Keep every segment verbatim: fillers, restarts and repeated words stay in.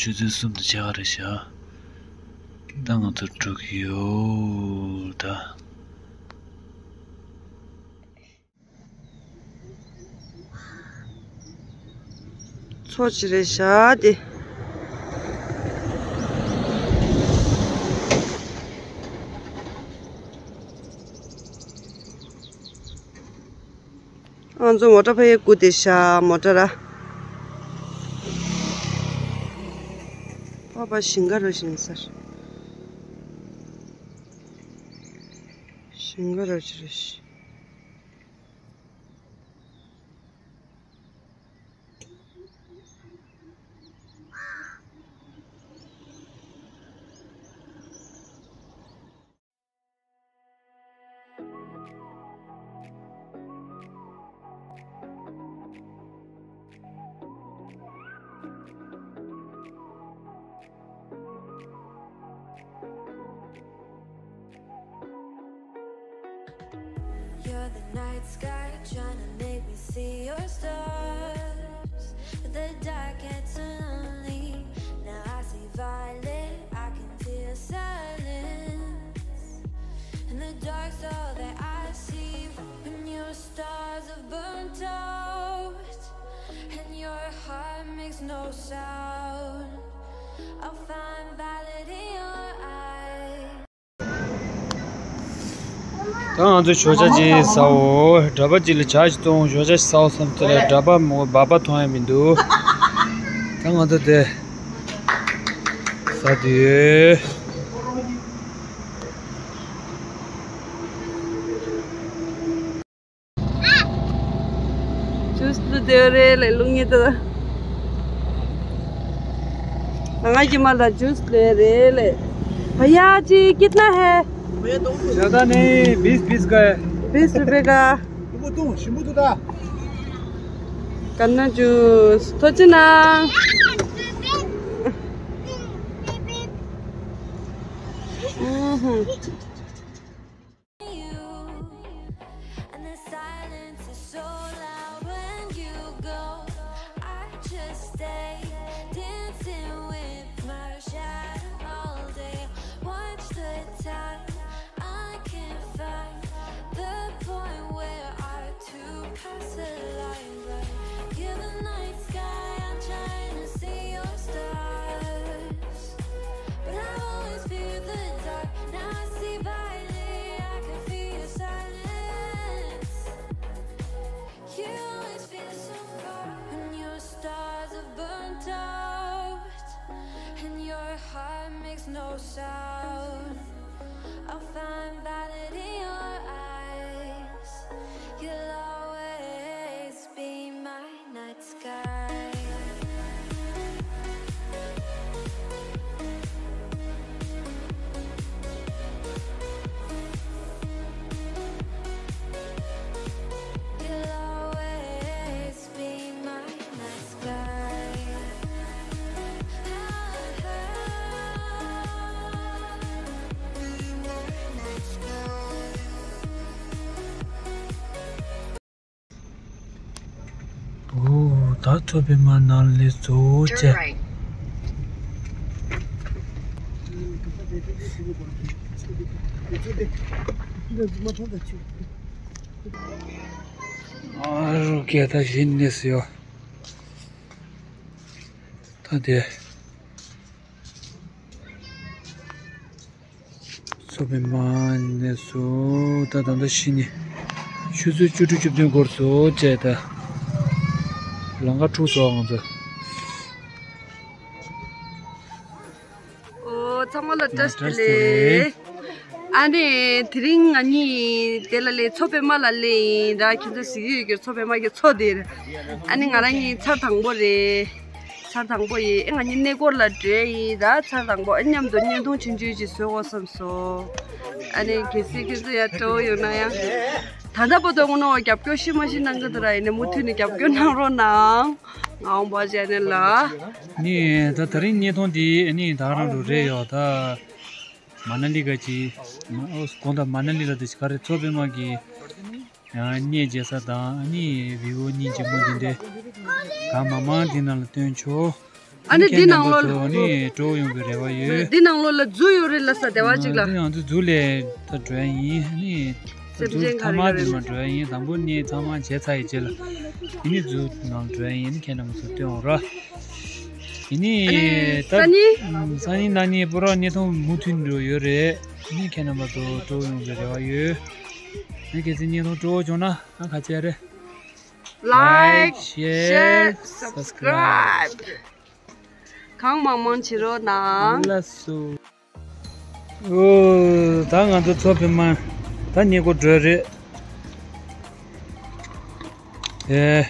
ཆུ་ཚོད་གསུམ་དང་ཕྱེད་ཀ་རེད་ཤག་ད་ང་ཚོ་འགྲོ་གི་ཡོད་ད། མཚོ་ཅིག་རེད་ཤག་དེ། ང་ཚོ་མོ་ཊ་ཕ་ཡི་སྒུག་བསྡད་ཤག་མོ་ཊ་ར། པ་པ་ཞིང་ཁ་རུ་ཞིང་སར། ཞིང་ཁ་རུ་ཅི་རེད་ཤག You're the night sky, trying to make me see your stars. But the dark gets lonely. Now I see violet, I can feel silence. And the dark's all that I see. When your stars have burnt out, and your heart makes no sound, I'll find violet in your eyes. ད་ང་ཚོ་ཞོགས་ཇ་ཅིག་ཟའོ། གྲྭ་པ་ཅིག་ལ་ཇ་ཅིག་བཏུང་། ཞོགས་ཇ་ཟའོ་བསམ་ཚེ་ལ་གྲྭ་པ་མོ་སྦག་སྦག་མཐོང་ཡ་མི་འདུག་ད་ང་ཚོ་དེ་ཟ་དུས། जूस तो दे रहे ले लूंगी तो। लगा कि मला जूस ले रहे ले। भैया जी कितना है? ज्यादा नहीं, बीस बीस का है। बीस रुपए का। करना जूस तो चना। हम्म। You, and the silence is so loud when you go. I just stay dancing with my shadow all day. Watch the time, I can't find the point where our two paths align. But you're the night sky, I'm trying to see your stars. But I've always feared the dark. Now I see brightly, I can feel your silence. You always feel so far when your stars have burnt out, and your heart makes no sound. I'll find violet in your eyes. You'll always be my night sky. You'll always be my night sky. Be my night sky. འོ། ད་མཚོ་པདྨ་ནང་ལ་འཛུལ་བྱས། ཨ་རོ་སྐད་ད་བཞིན་ནས་སུ་ཡོད། ད་དེ། མཚོ་པདྨ་ནས་སུ་ད་ད་ལྟ་ཕྱི་ནས་ཆུ་ཚོད་བཅུ་དྲུག་བཅུ་བདུན་འགོར་སོང་བྱས། ད་ལམ་ཁ་འཁྲུགས་སོང་ང་ཚོ། ཨོ་ཚང་མ་ལ་བཀྲ་ཤིས་བདེ་ལེགས། ཨ་ནི་དེ་རིང་ང་གཉིས་དེ་ལ་སླེབས། མཚོ་པདྨ་ལ་སླེབས་ཡིན། ད་ཁྱེད་ཚོ་གཟིགས་ཡོད་ཀྱི་རེད། མཚོ་པདྨ་གི་མཚོ་དེར། ཨ་ནི་ང་རང་གཉིས་ཚར་དང་པོ་རེད། ཚར་དང་པོ་ཡིན། ཨེ་ང་གཉིས་གནས་སྐོར་ལ་འགྲོ་ཡིན། ད་ཚར་དང་པོ་ཨེ་མཉམ་དུ་བརྙན་ཐུང་ཆུང་ཆུང་ཅིག་བཟོ་དགོས་བསམ་སོང་། ཨ་ནི་གལ་སྲིད་ཁྱེད་ཚོ་ཡང་སྤྲོ་བོ་ཡོད་ན་ཡང་། ད་ལྟ་བར་དུ་དངོས་གནས་རྒྱབ་སྐྱོར་ཤི་མ་ཤི་གནང་གི་འདུག་ར། ཡིན་ནའི་མུ་མཐུད་ནས་རྒྱབ་སྐྱོར་གནང་རོགས་གནང་། ང་འོང་བ་ཅན་ནས་ལ། ནི་ད་ད་རིང་བརྙན་ཐུང་འདི་ཨ་ནི་ད་རང་རུ་རེད་ཡོད་ད། མ་ན་ལི་ག་ཅི། མ་ཨོ་དགོངས་དག་མ་ན་ལི་ལ་དེ་ག་རེ་མཚོ་པདྨ་གི་ཡང་གནས་མཇལ་ས་དང་ཨ་ནི་བི་ཝོ་གཉིས་ཆེན་མོ་འདི་འདྲའི་གང་མང་མང་འདི་ནང་ལ་སྟོན་ཆོག་ཨ་ནི་འདི་ནང་ལོགས་ལ། ཨ་ནི་འགྲོ་ཡོང་གི་རེ་བ་ཡོད། འདི་ནང་ལོགས་ལ་རྫུ་ཡོད་རེད་ལ་ས་དེ་བ་ཅིག་ལ། འདི་ང་ཚོ་རྫུ་ལས་ད་འགྲོ་ཡ་ཡིན། ཨ་ནི་རྫུ་ཚང་མ་འདི་མ་འགྲོ་ཡ་ཡིན། དང་པོ་ནི་ཚང་མ་བྱས་ཚར་ཡི་རྗེས་ལ། ཨ་ནི་རྫུ་ནང་འགྲོ་ཡ་ཡིན། ཁྱེད་རྣམ་ཚོ་སྟོན་འོང་ར། ཨ་ནི་ད་སང་ཉིན་སང་ཉིན་གནངས་ཉིན་པོ་ར་གནས་ཐུང་མུ་མཐུད་འགྲོ་ཡོད་རེད། ཨ་ནི་ཁྱེད་རྣམ་པ་ཚོ་འགྲོ་ཡོང་གི་རེ་བ་ཡོད། ཨ་ནི་གལ་སྲིད་གནས་ཐུང་འགྲོ་བྱུང་ན་ཨ་ཁ་ཆེ་རེད། Like, share, subscribe. གང་མང་མང་བྱེད་རོགས་གནང་། ལགས་སོ། ཨོ། ད་ང་ཚོ་མཚོ་པདྨ་ད་གནས་སྐོར་འགྲོ་རེད། ཨེ།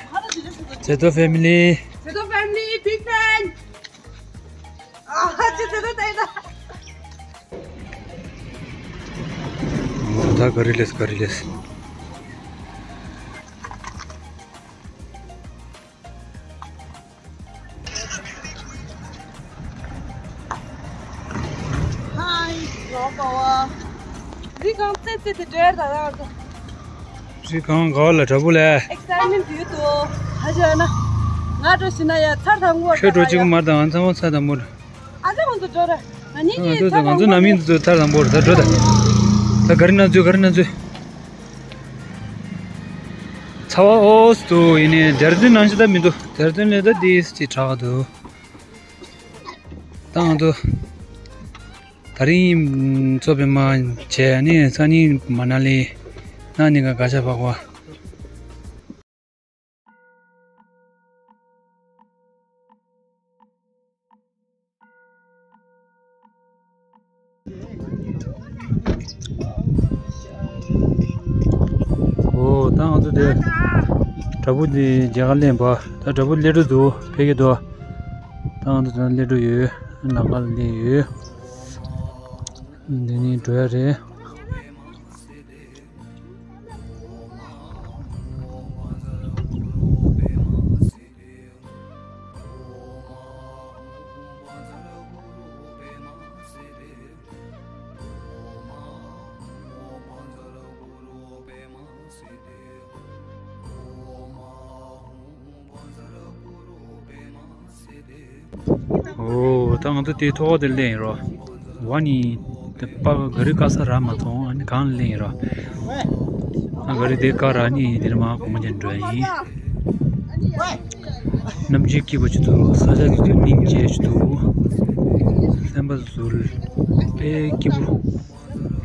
ཚེ་རྡོ་ཕེ་མི་ལི། ཚེ་རྡོ་ཕེ་མི་ལི་big fan. ཨ་ཅེ་ཚེ་རྡོ་ད་ཡིན་ད། ཨོ། ད་ག་རེ་ལས་ག་རེ་ལས། ཧའི། རོགས་པ་བ། རི་སྒང་རྩེ་རྩེ་དེ་འདྲ་ད་ད། རི་སྒང་ག་བ་ལ་དྲ་བུ་ལས། ཨེག་སའེཊ་མེན་ཊི་ཡོད་དོ། ཧ་ཅང་ན། ང་འགྲོ་ཤི་ན་ཡ་ཚར་དང་པོ། ཁྱོད་འགྲོ་གཅིག་པུ་མ་དང་ང་ཚང་མ་ཚར་དང་པོ་རེད། ཨ་ཅག་ང་ཚོ་འགྲོ་ར། ང་གཉིས་ང་ཚོ་ང་ཚོ་ནམ་ཡིན་ཚོ་ཚར་དང་པོ་རེད། ད་འགྲོ་ད། ད་ག་རེ་ན་ཚོད་ག་རེ་ན་ཚོད། ཚ་བ་ཨོས་འདུག་ཡིན་ནའི་དེར་ཚོད་ནང་ཞིག་ད་མི་འདུག་དེར་ཚོད་ལས་ད་དེ་ཅིག་དྲག་འདུག་ད་ང་ཚོ་ད་རིང་མཚོ་པདྨ་བྱས་ནས་སང་ཉིན་མ་ན་ལི་ན་ནི་ག་ག་ཤ་བག་བ། ཨོ། ད་ང་ཚོ་དེ་དྲ་འབུ་འདི་རྒྱ་གར་ལེན་པ། ད་དྲ་འབུ་སླེབས་འགྲོ་འདུག་ཕེབས་ཀྱི་འདུག་ད་ང་ཚོ་ད་སླེབས་འགྲོ་ཡོད། ནམ་མཁའ་ལ་སླེབས་ཡོད། འདི་ནས་འགྲོ་ཡ་རེད། ཨོ། ད་ང་ཚོ་དེ་ཐོག་དེ་ལེན་རོ། ཝ་ནི་དེ་པ་ག་རི་ཀ་ས་ར་མ་ཐོང་ཨ་ནི་གང་ལེན་རོ། ཨ་ག་རི་དེ་ཀ་ར་ནི་དེ་ནི་མ་གོང་མ་ཅན་འགྲོ་ཡིན། གནམ་གཤིས་སྐྱིད་པོ་ཅིག་འདུག་ས་ཆ་དེ་ཚོ་སྙིང་རྗེ་ཅིག་འདུག་སེམས་པ་ཟུར་དཔེ་སྐྱིད་པོ།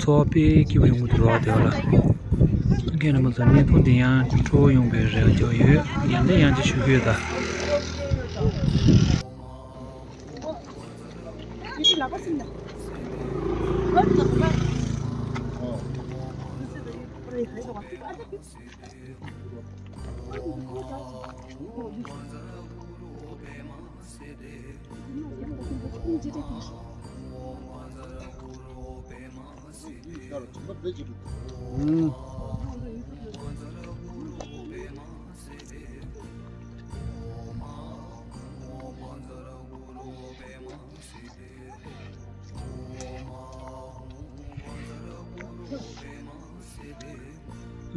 ཚོར་བ་དཔེ་སྐྱིད་པོ་ཡོང་གི་འདུག་རོགས་དེ་བ་ལ། ཁྱེད་རྣམ་པ་ཚོ་གནས་སྟངས་དེ་ཡང་སྤྲོ་བོ་ཡོང་པའི་རེ་བ་ཅིག་ཡོད། ཡང་ལེ་ཡང་ཅིག་ཞུ་གི་ཡོད་ད།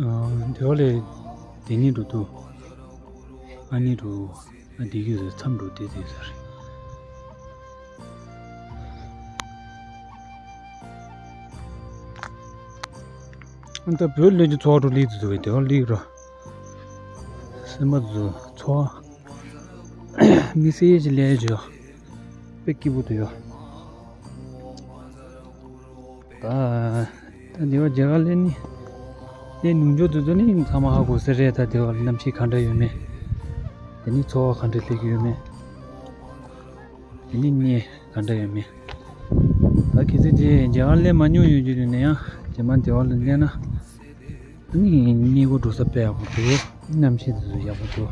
ཨ། དེ་བ་ལས་དེ་ནི་འགྲོ་དུ། ཨ་ནི་འགྲོ། ཨ་དེ་གི་མཚམས་འགྲོ་དེ་དེ་ཟེར། ཨ་ད་བོད་ལས་ཀྱི་ཚོགས་འགྲོ་ལི་དུ་དེ་བ་ལི་རོ། སེམས་པ་དུ་ཚོགས། མི་སེར་གྱི་ལས་ཀྱི་དཔེ་སྐྱིད་པོ་དུ་ཡོད། ད་ད་དེ་བ་རྒྱ་གར་ལས་ནི་ལས་ནུབ་ཕྱོགས་དེ་ཚོ་ནི་ཚང་མ་ཧ་གོ་ས་རེད། ད་དེ་བ་གནམ་གཤིས་ག་འདྲ་ཡོད་མེད། དེ་ནི་འཚོ་བ་ག་འདྲ་སླེབས་ཀྱི་ཡོད་མེད། དེ་ནི་གནས་ག་འདྲ་ཡོད་མེད། ད་གལ་སྲིད་དེ་རྒྱ་གར་ལས་མ་མྱོང་ཡོད་རྒྱུ་ཡོད་ན་ཡང་རྗེས་མ་དེ་བ་ལ་སླེབས་ན། ཨ་ནི་གནས་སྐོར་འགྲོ་ས་དཔེ་ཡག་པོ་འདུག་གནམ་གཤིས་དེ་ཚོ་ཡག་པོ་འདུག་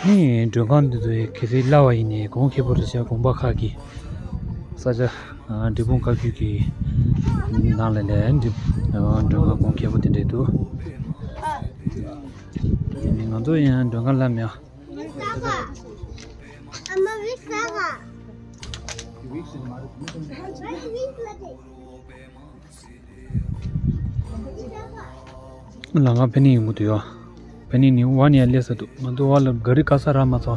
ནི་མགྲོན་ཁང་འདི་ཚོ་ཡི་གལ་སྲིད་གླ་བ་ཡིན་ནའི་གོང་ཁེ་པོ་རེད་ཤག་དགོན་པ་ཁག་གི་ས་ཆ། ཨ། འབྲས་སྤུངས་བཀའ་བརྒྱུད་ཀྱི་ནང་ལ་ལས་འབྲས། ཨ། མགྲོན་ཁང་གོང་ཁེ་པོ་དེ་འདྲས་འདུག་ང་ཚོ་ཡང་མགྲོན་ཁང་ལ་མེད། ལམ་ཁ་ཕན་ནི་ཡོང་གི་འདུག་ཡ། ཕན་ནི་ནི་ཝ་ནི་ཡ་སླེབས་ས་འདུག་ང་ཚོ་ཝ་ལ་ག་རི་ཀ་ས་ར་མ་ཚོ།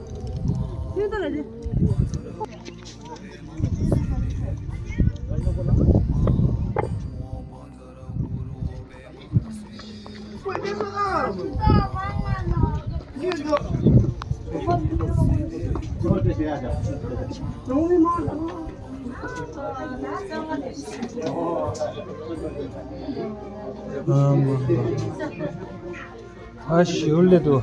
ཨ་ཞུ་ལེ་དུ།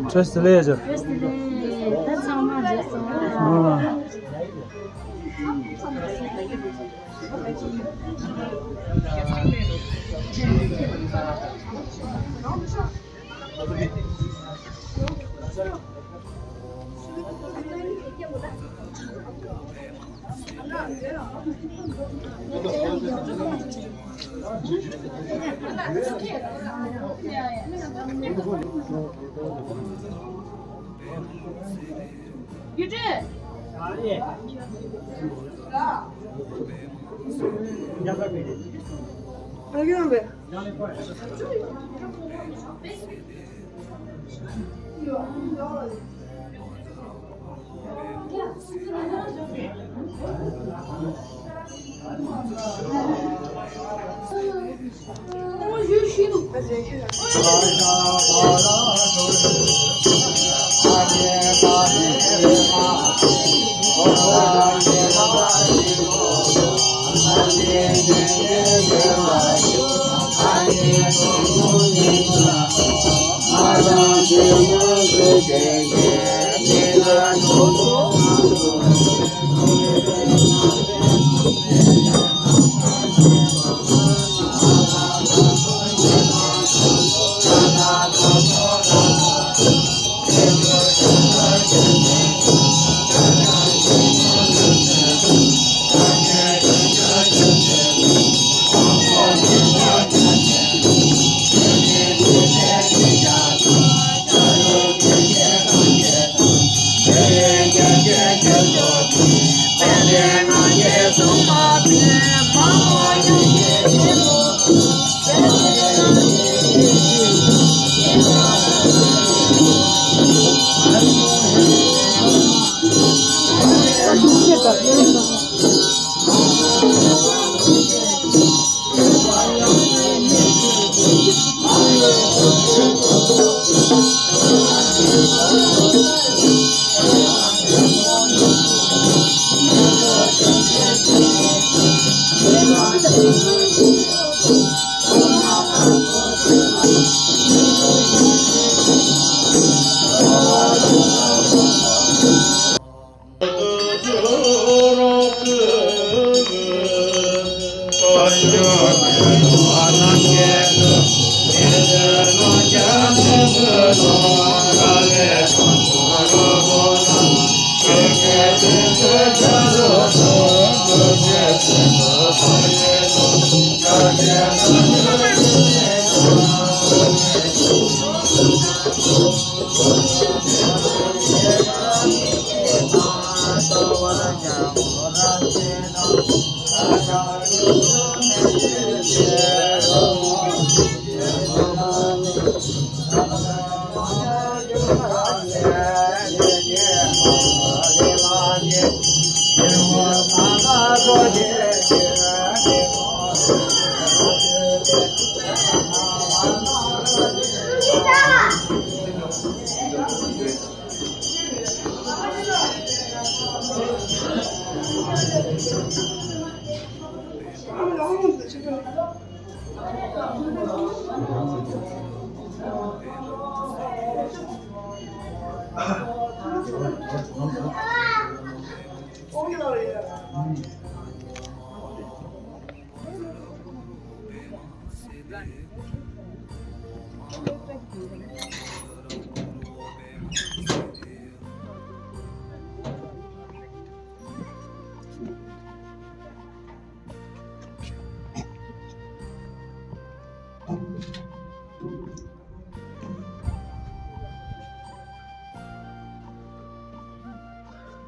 བཀྲ་ཤིས་བདེ་ལེགས་ཡ་ཅག་བཀྲ་ཤིས་བདེ་ལེགས། ད་ཚང་མ་རེད་སོང་། ཨ།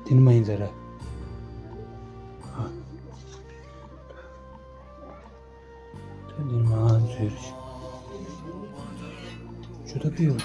དེ་ནི་མ་ཡིན་ཟེར། ཨ། ད་འདིར་མ་ཟེར། ཇོ་བདག་པོ།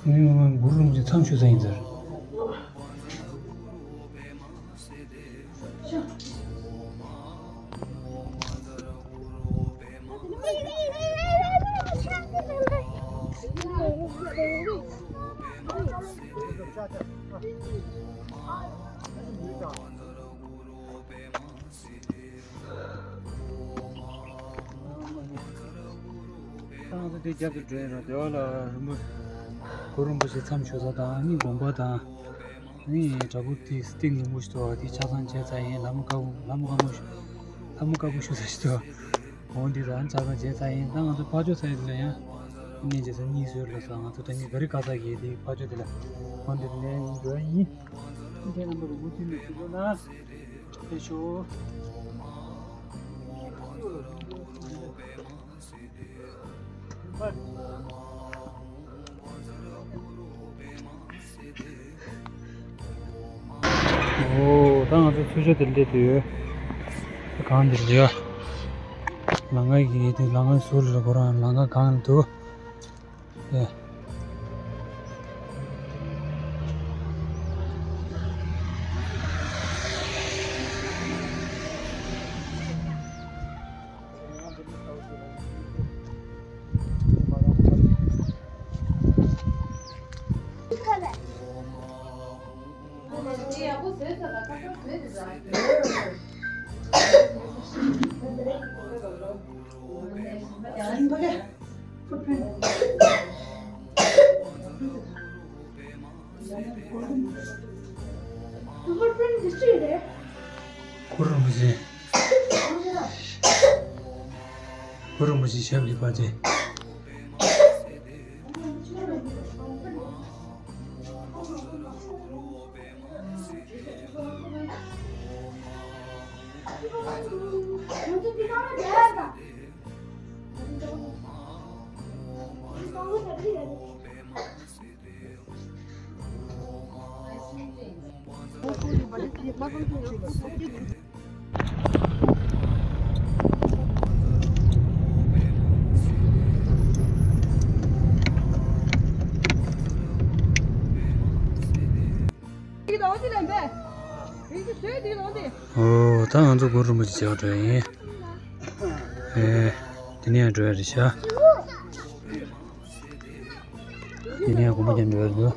ངའི་ངོ་མ་གུ་རུ་རིན་པོ་ཆེ་མཚམས་ཞུ་ས་ཡིན་ཟེར། ད་ང་ཚོ་དེ་རྒྱབ་ཏུ་འགྲོ་ཡིན་ར། དེ་བ་ལ་རིན་པོ་གུ་རུ་རིན་པོ་ཆེ་མཚམས་ཞུ་ས་དང་ཨ་ནི་དགོན་པ་དང་། ཨ་ནི་བྲག་ཕུག་དེ་སྟེང་རིན་པོ་ཆེ་དོ་དེ་ཆ་ཚང་བྱས་ཚར་ཡིན། ལྷ་མོ་དཀར་པོ་ལྷ་མོ་དཀར་པོ་ལྷ་མོ་དཀར་པོ་ཞུ་ས་ཞིག་དོ། འོ་འདི་ད་ཨ་ནི་ཆ་ཚང་བྱས་ཚར་ཡིན། ད་ང་ཚོ་ཕར་ཕྱོགས་ས་ཡི་ལ་ཡང་གནས་བྱེད་ས་གཉིས་བཟོས་ལ་སོ། ང་ཚོ་ད་ནི་ག་རི་ག་ས་གི་དེ་ཕར་ཕྱོགས་དེ་ལ་འོ་འདི་ལ་ཡང་འགྲོ་ཡ་ཡིན། འདི་རྣམ་པ་རུ་མུ་མཐུད་ནས་ཞུ་དགོས་ན། ཨེ་ཤོ། འོ། ད་ང་ཚོ་ཚུར་ཕྱོགས་དེར་སླེབས་ཡོད། གངས་དེར་ཡོད། ལམ་ཁ་གི་དེ་ལམ་ཁ་ཟུར་ལ་ཁོ་རང་ལམ་ཁ་གང་ལ་འདུག་ཡ། གུ་རུ་རིན་པོ་ཆེ། གུ་རུ་རིན་པོ་ཆེའི་ཞབས་ཀྱི་པར་ཆས། ཨོ། ད་ང་ཚོ་གུ་རུ་རིན་པོ་ཆེ་མཇལ་བ་འགྲོ་ཡ་ཡིན། ཨེ། དེ་ནས་ཡང་འགྲོ་ཡ་རེད་ཤག་དེ་ནས་ཡང་དགོན་པ་རྒྱབ་འགྲོ་ཡ་རེད་འདུག་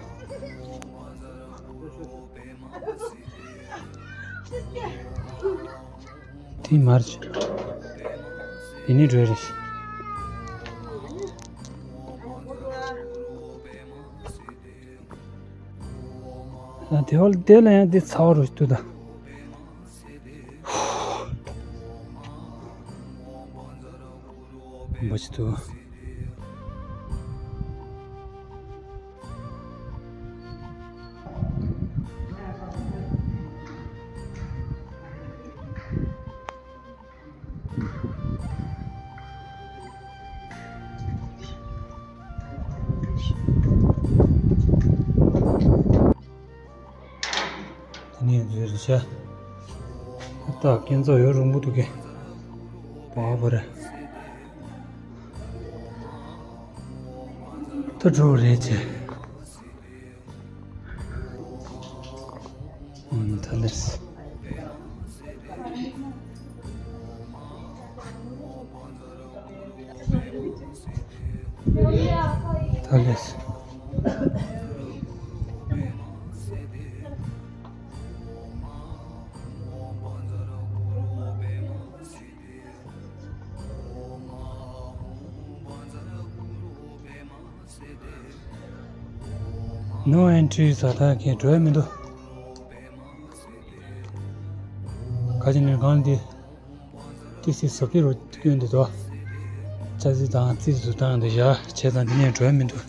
འདི་མར་ཆ། འདི་ནི་འགྲོས་རེད། ཨ། དེ་བ་དེ་ལ་ཡང་འདི་ཚ་བ་རུ་འདུག་ད། འབའ་ཅི་འདུག། ད་ནི་འཛུལ་བྱ། ད་ཀན་ཚོགས་ཡོད་རུང་བུ་འདུག་གི། བ་བ་རེད། ད་འགྲོ་བ་རེད་ཅེ། ཨུམ། ད་ལེས། ད་ལེས། No entry ཟེར། ད་གས་འགྲོ་ཡ་མི་འདུག། ག་ཅི་ནས་གང་འདི། ཏི་སི་བཟོ་ཕྱིར་རུ་སྐྱོན་འདི་དོ། ཅ་ཙི་དང་ཙི་ཙི་དང་འདི་བཞག་བྱས་ཙང་འདི་ནས་འགྲོ་ཡ་མི་འདུག།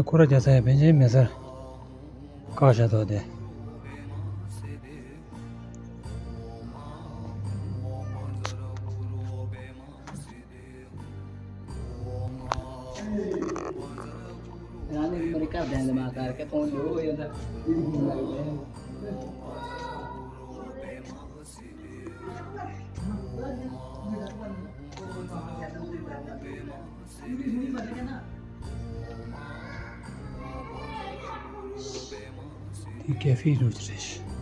ཁོ་ར་རྒྱ་ཚ་ཡ་བན་ཆེན་མེད་སར། བཀག་བཞག་དོ་དེ། དེ་ཀེ་ཧྥེ་རུ་རེད།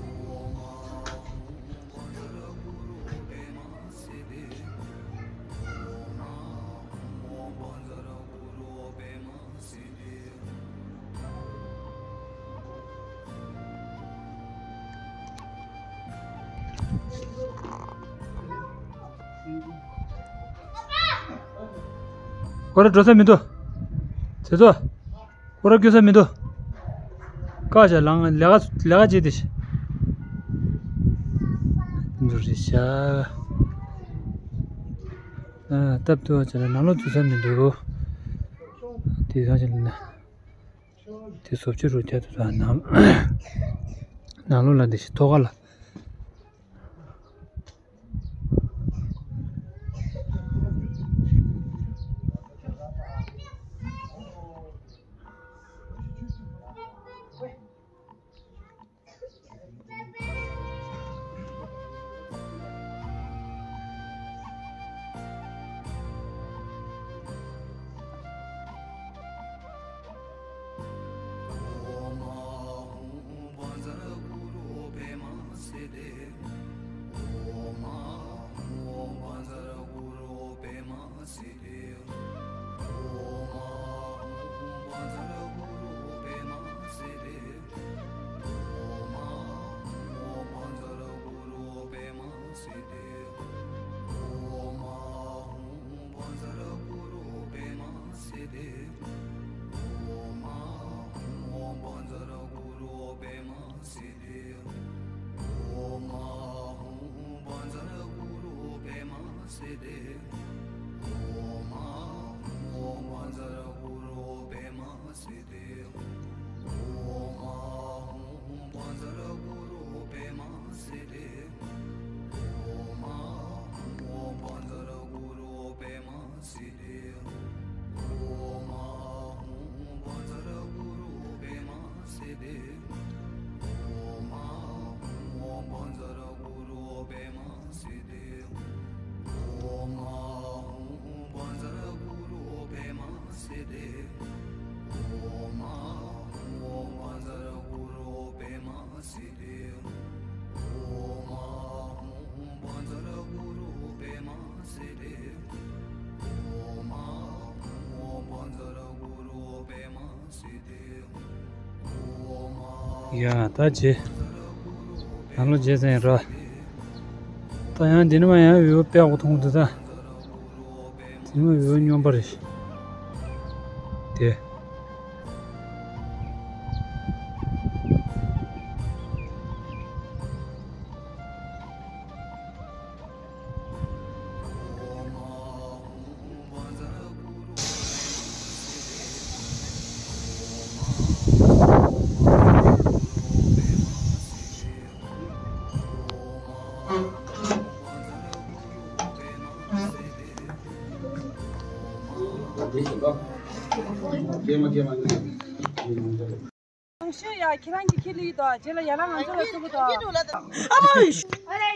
ཁོ་ར་འགྲོ་ས་མི་འདུག། ཚེ་ཚོ། ཁོ་ར་སྐྱོད་ས་མི་འདུག། བཀག་བྱ། ལང་ལས་ཀ་ལས་ཀ་བྱེད་དེ་ཤི། འདུག་རེད་ཤག། ཨ། སྟབས་བདེ་བ་བྱས་ན་ནང་ལོགས་འཛུལ་ས་མི་འདུག། དེ་ཚོ་ཅི་ལ་ན། དེ་བཟོ་བཅོས་རུ་བྱ་དུ་ཚོ་ནང་ནང་ལོགས་ལ་འདི་ཤི་ཐོག་ཁ་ལ། ཡ། ད་རྗེས་ནང་ལོགས་རྗེས་ཟིན་ར། ད་ཡང་འདི་ནི་མ་ཡང་འོད་པ་དཔེ་ཡག་པོ་མཐོང་འདུག་ད། དེ་ནི་མ་འོད་པ་སྙོམས་པ་རེད། དེ། ཞུ་ཡ། ཁྱེད་རང་གི་ཁྱི་ལི་དང་རྗེས་ལ་ཡ་ལ་ང་ཚོ་ལ་བཙུགས་དང་།